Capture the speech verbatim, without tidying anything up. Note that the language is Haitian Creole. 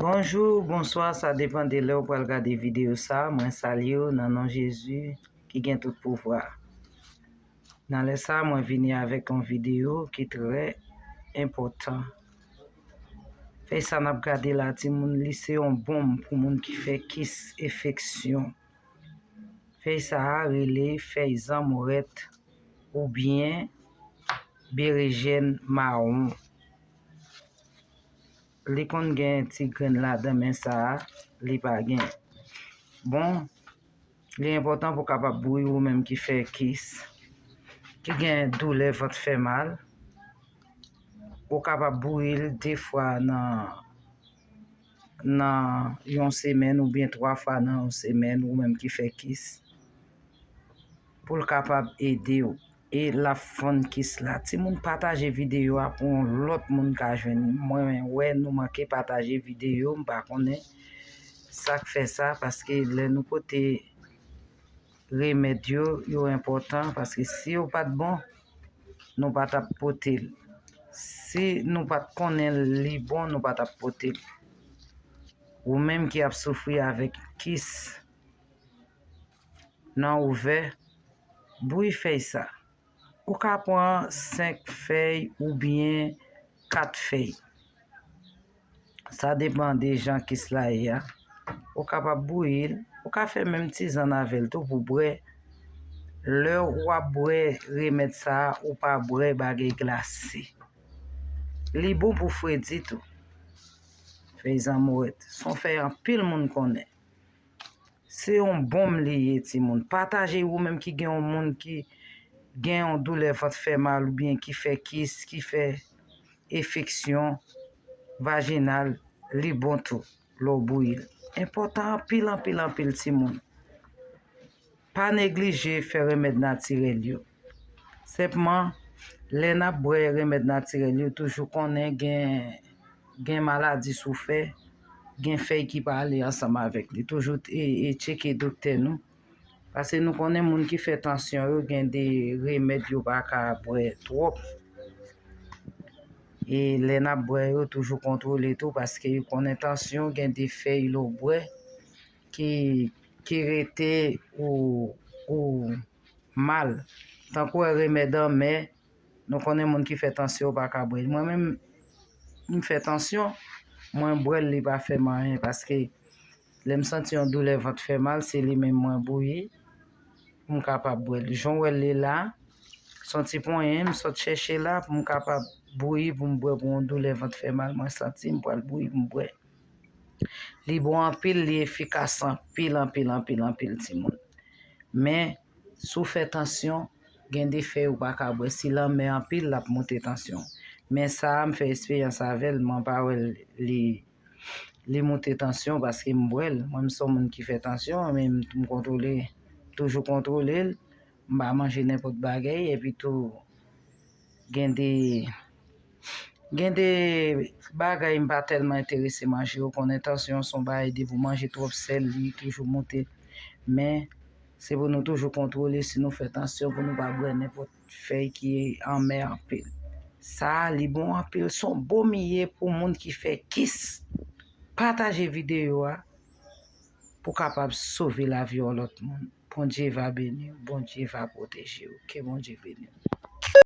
Bonjou, bonswa, sa depann de lè w pral gade videyo sa. Mwen salye w nan non Jezi ki gen tout pouvwa. Nan lè sa, mwen vini avèk yon videyo ki trè enpòtan. Fèy sa n ap gade la, timoun, li se yon bonm pou moun ki fè kis, enfeksyon. Fèy sa a rele fèy zanmwèt oubyen berejèn mawon. Li konn gen ti grenn ladan, men sa a, li pa gen. Bon, li enpòtan pou w kapab bouyi, ou menm ki fè kis, ki gen doulè vant fè mal. Ou kapab bouyi l de fwa nan, nan yon semèn oubyen twa fwa nan yon semèn, ou menm ki fè kis, pou l kapab ede w. E l ap fonn kis la. Timoun, pataje videyo a pou yon lòt moun ka jwenn li. Mwen wè nou manke pataje videyo, m pa konnen sa k fè sa, paske lè nou pote remèd yo, yo enpòtan, paske si yo pa t bon, nou pa t ap pote l. Si nou pa t konnen li bon, nou pa t ap pote l. Ou menm ki ap soufri avèk kis nan ouvè, bouyi fèy sa. Ou ka pran senk fèy oubyen kat fèy. Sa depann de jan kis la ye a. Ou kapab bouyi l. Ou ka fè menm tizann avè l tou pou bwè. Lè w ap bwè remèd sa a, ou pa bwè bagay glase. Li bon pou fredi tou. Fèy zanmwèt. Se yon fèy anpil moun konnen. Se yon bonm li ye, timoun. Pataje, ou menm ki gen yon moun ki gen yon doulè vant fè mal oubyen ki fè kis, ki fè enfeksyon vajinal, li bon tou lè w bouyi l. Enpòtan anpil, anpil, anpil, timoun. Pa neglije fè remèd natirèl yo. Senpman, lè n ap bwè remèd natirèl yo, toujou konnen gen, gen maladi sou fè, gen fèy ki pa ale ansanm avèk li. Toujou e, e tcheke doktè nou. Paske nou konnen moun ki fè tansyon yo gen de remèd yo pa ka bwè twòp. E lè n ap bwè yo, toujou kontwole tou, paske yo konnen tansyon gen de fèy lè w bwè ki, ki rete ou, ou mal. Tankou wè remèd anmè, nou konnen moun ki fè tansyon yo pa ka bwè l. Mwen menm, m fè tansyon, mwen bwè l, li pa fè m anyen, paske lè m santi yon doulè vant fè mal, se li menm mwen bouyi, pou m kapab bwè l. Jan w wè l ye la, se yon ti ponyen, m sot chèche la, pou m kapab bouyi, pou m bwè pou yon doulè vant fè mal, mwen santi, m pral bouyi, pou m bwè. Li bon anpil, li efikas anpil, anpil, anpil, anpil, timoun. Men, si w fè tansyon, gen de fèy ou pa ka bwè. Si l anmè anpil, l ap moute tansyon. Men sa a, m fè esperyans avè l, mwen pa wè l, li, li moute tansyon paske m bwè l. Mwen, m se yon moun ki fè tansyon, men m, m kontwole, toujou kontwole l. M pa manje nenpòt bagay, epi tou, gen de, gen de bagay m pa tèlman enterese manje. Ou konnen tansyon se yon bagay, depi w manje twòp sèl, li toujou moute. Men, se pou nou toujou kontwole si nou fè tansyon, pou nou pa bwè nenpòt fèy ki anmè anpil. Sa a, li bon anpil, se yon bonm li ye pou moun ki fè kis. Pataje videyo a pou kapab sove lavi yon lòt moun. Bondye va beni w, Bondye va pwoteje w. Ke Bondye beni w.